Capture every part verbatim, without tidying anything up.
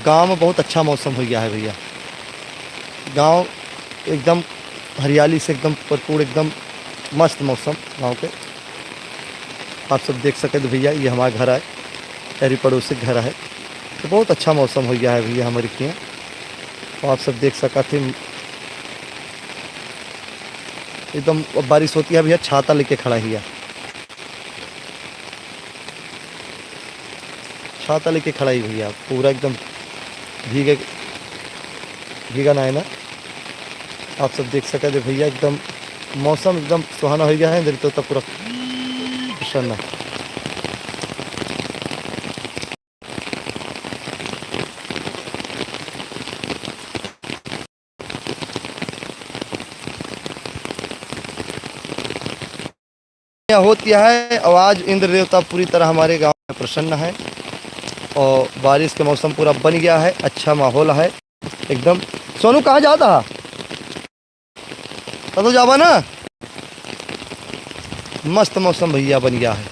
गाँव में बहुत अच्छा मौसम होइ गया है भइया। गाँव एकदम हरियाली से एकदम भरपूर, एकदम मस्त मौसम गाँव के। आप सब देख सकत भइया, ये हमार घर है, अउरी पड़ोसी के घर है। तो बहुत अच्छा मौसम होइ गया है भइया हमरे किहाँ। तो आप सब देख सकत ही, एकदम अब बारिश होती है भइया, छाता लेके खड़ा ही है। छाता लेके खड़ा ही भइया, पूरा एकदम भीगे, भीगा ना है ना। आप सब देख सकत है भइया, एकदम मौसम एकदम सुहाना होइ गया है, दिल तो तब पूरा प्रसन्न है। यहाँ होती है और आज इंद्र देवता पूरी तरह हमारे गांव में प्रसन्न है और बारिश के मौसम पूरा बन गया है, अच्छा माहौल है एकदम। सोनू, कहाँ जाता है? तो जाबा ना, मस्त मौसम भइया बन गया है,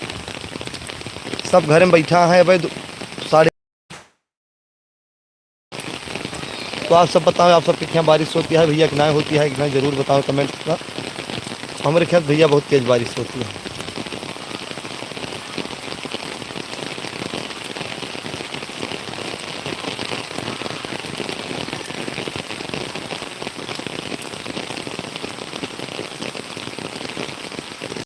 सब घर में बैठा है। भाई दो-, साढ़े तो आप सब बताओ, आप सबके यहाँ बारिश होती है भइया कि नहीं होती है, कि नहीं, जरूर बताओ कमेंट में। हमरे खेत भइया बहुत तेज बारिश होती है।